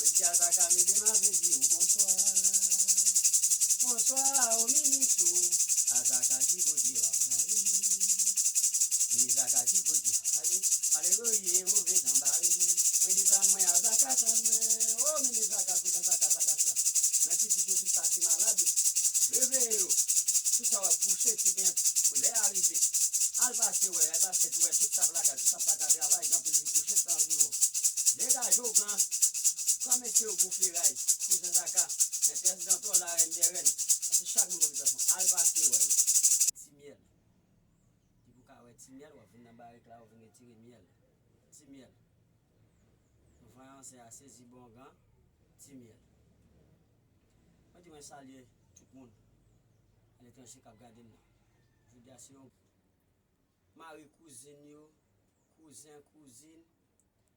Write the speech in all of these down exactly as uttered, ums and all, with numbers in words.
Jodi a Zaka, medam, m ap vin di w bonswa. Bonswa, o minis ou. A Zaka ki kote w ap prale? Minis Zaka ki kote w ap prale? Alelouya, move tanbari mwen. Mwen detann mwen, a Zaka tann mwen. O minis Zaka, kouzen Zaka, Zaka sa. Men pitit yo tout pase malad. Reveye yo. Tout sa w ap kouche, ti gen lè a rive. Al pase wè, al pase tou wè, tout sa plaka, tout sa plaka travay, gen anpil ki kouche san viv. Degaje w, gran. Pran mesye yo pou feray. Kouzen Zaka, men prezidan to la, rèn dè rèn. Pase chak moun konn telefòn. Al pase wè yo. Ti myèl. Depi w ka wè ti myèl, w ap vin nan barik la, w vin retire myèl. Ti myèl. Vanyan se a sezi bon gan, ti myèl. Mwen di mwen salye tout moun aletranje k ap gade m nan. Jodi a se yon mari kouzin yo, kouzen, kouzin,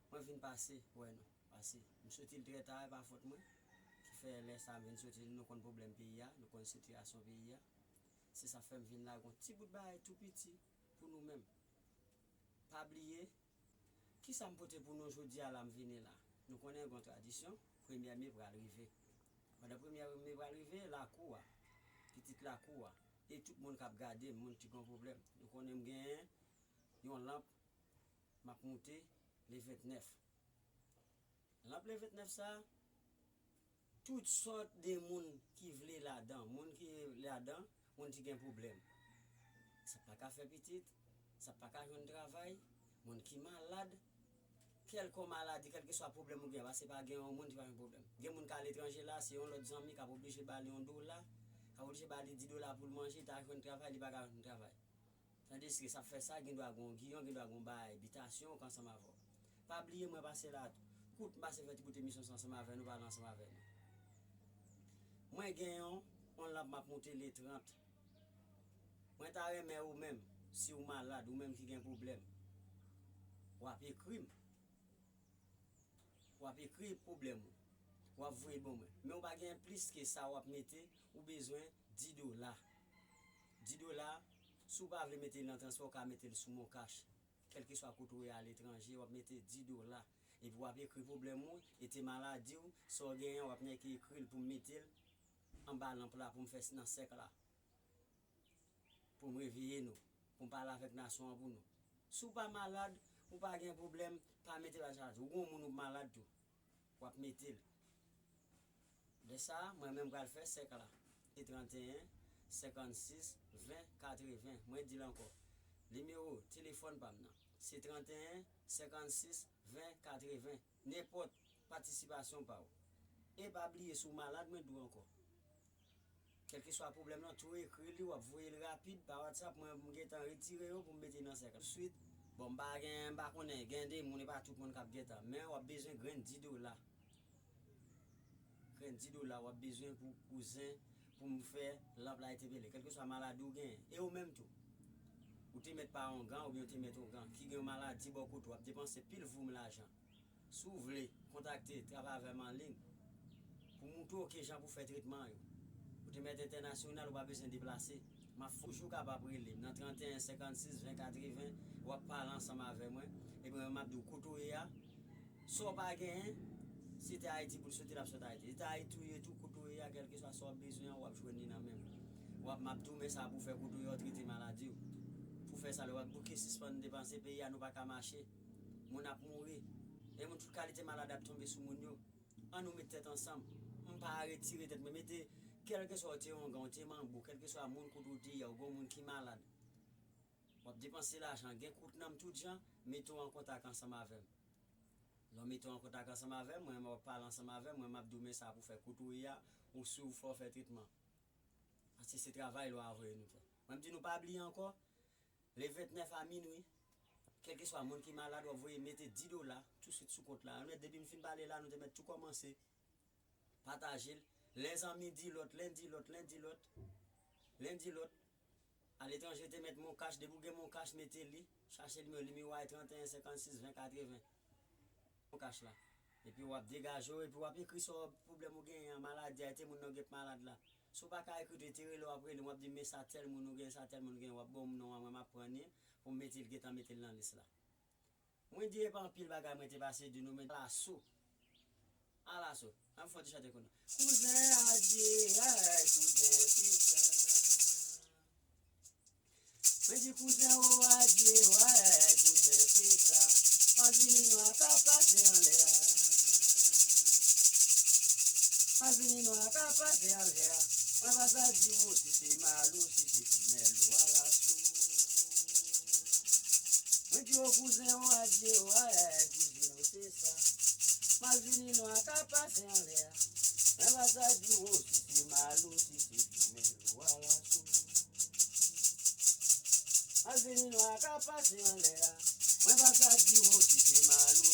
mwen vin pase wè nou, pase. M soti l trè ta, e pa fòt mwen, ki fè lè sa m vin soti l, nou konn pwoblèm peyi a, nou konn sitiyasyon peyi a. Se sa fè m vin lage yon ti bout bagay tou piti pou nou menm. Pa bliye, kisa m pote pou nou jodi a la m vini la? Nou konnen gen yon tradisyon, premyè me pral rive. Pandan premyè me pral rive, lakou a, pitit lakou a, e tout moun k ap gade m, moun ki gen pwoblèm. Nou konnen m genyen yon lanp m ap moute le vennèf. Lanp le vennèf sa, tout sòt de moun ki vle ladan, moun ki ladan, moun ki gen pwoblèm. Sa pa ka fè pitit, sa pa ka jwenn travay, moun ki malad, kèlkè maladi, kèlkeswa pwoblèm ou gen, paske pa gen yon moun ki pa gen pwoblèm. Gen moun k aletranje la, se yon lòt zanmi k ap oblije ba li yon dola, k ap oblije ba li dis dola pou l manje, ta jwenn travay, li pa ka jwenn travay. Tandiske sa fè sa, gen dwa gen yon giyon, gen dwa gen yon bagay, bitasyon k ansanm avè w. Pa bliye mwen pase la tou. Kout m pase fè ti bout emisyon sa ansanm avè nou, pale ansanm avè nou. Mwen gen yon, yon lanp m ap moute le trant. Mwen ta renmen ou menm, si w malad, ou menm ki gen pwoblèm, w ap ekri m. W ap ekri pwoblèm ou. W ap voye l ban mwen. Men ou pa gen plis ke sa w ap mete, ou bezwen di dola. Di dola, si w pa vle mete l nan transfè, ou ka mete l sou MonCash. Kèlkeswa kote w ye aletranje, w ap mete di dola. Epi w ap ekri pwoblèm ou, ete maladi w, sa w genyen, w ap nèk ekri l pou m mete l anba lanp la, pou m fè nan sèk la. Pou m reveye nou, pou m pale avèk nasyon an pou nou. Si w pa malad, ou pa gen pwoblèm, pa mete l nan chaje. Ou gen yon moun ou malad tou, w ap mete l. Lè sa a, mwen menm pral fè sèk la. Se tranteyen, senkannsis, ven, katreven. Mwen di l ankò. Nimewo telefòn pa m nan. Se tranteyen, senkannsis, ven, katreven. Nenpòt patisipasyon pa w. E pa bliye, si w malad, mwen di w ankò. Kèlkeswa pwoblèm nan, tou ekri li, w ap voye l rapid pa WhatsApp, mwen m gentan retire yo pou m mete nan sèk la. Swit, bon, m pa gen, m pa konnen, gen de moun, e pa tout moun k ap gentan, men w ap bezwen grenn di dola. Grenn di dola w ap bezwen pou kouzen, pou m fè lanp la ete bele. Kèlkeswa maladi w genyen, e ou menm tou. Ou te mèt pa ongan oubyen ou te mèt ongan, ki gen yon maladi bò kote w, w ap depanse pil voum lajan. Si w vle kontakte, travay avè m an liy, pou m montre w kijan pou fè tretman yo. Ou te mèt entènasyonal, ou pa bezwen deplase. M ap toujou kapab rele m nan tranteyen senkannsis ven katreven, w ap pale ansanm avè mwen, epi mwen m ap di w kote w ye a, sa w pa genyen, si te Ayiti pou l soti, l ap sot Ayiti. Si te Ayiti w ye tou, kote w ye a, kèlkeswa sa w ap bezwen an, w ap jwenn li nan men m. W ap, m ap di w men sa pou w fè kote w ye a, w trete maladi w. Pou w fè sa, lè w ap bouke sispann depanse peyi a, nou pa ka mache. Moun ap mouri. E moun tout kalite maladi ap tonbe sou moun yo. Ann nou met tèt ansanm. M pa retire tèt mwen. Mete, kèlkeswa w te ongan, w te manbo, kèlkeswa moun kote w te ye a, ou gen yon moun ki malad. W ap depanse lajan, gen kout nan m tout jan, mete w an kontak ansanm avè m. Lè w mete w an kontak ansanm avè m, mwen menm w ap pale ansanm avè m, mwen m ap di w men sa pou w fè kote w ye a, ou si w fè w fè tretman. Paske se travay lwa a voye nou fè. Mwen m di nou pa bliye ankò, le vennèf a minwi, kèlkeswa moun ki malad, w ap voye mete di dola touswit sou kont la. Ann wè, depi m fin pale la, nou te mèt tou kòmanse. Pataje l. Len zanmi di lòt, len di lòt, len di lòt, len di lòt. Aletranje te mèt MonCash, depi w gen MonCash, mete li. Chache nimewo, nimewo a tranteyen senkannsis ven katreven. MonCash la. Epi w ap degaje w, epi w ap ekri sa w, pwoblèm ou genyen an, maladi a, ete moun nan w gen malad la. Si w pa ka ekri tou, ete rele w ap rele m, w ap di m men sa tèl moun ou gen, sa tèl moun ou gen, w ap ban m non an, mwen m ap pran li pou m mete l, gentan mete l nan lis la. Mwen di e pa anpil bagay mwen te pase di nou, men alaso. Ala So, an fò ti chante konn. Kouzen adye, ay, kouzen se sa. Mwen di kouzen o adye, ay, kouzen se sa. Mwen vini nwa ka pase anlè a. Mwen vini nwa ka pase anlè a. Mwen pa sa di ou si se mal ou si se fimèl ou ala sou. Mwen di o kouzen o adye, ay, kouzen o se sa. Mwen vini nwa ka pase anlè a. Mwen pa sa di ou si se mal ou si se fimèl ou ala sou. Mwen vini nwa ka pase anlè a. Mwen pa sa di ou si se mal ou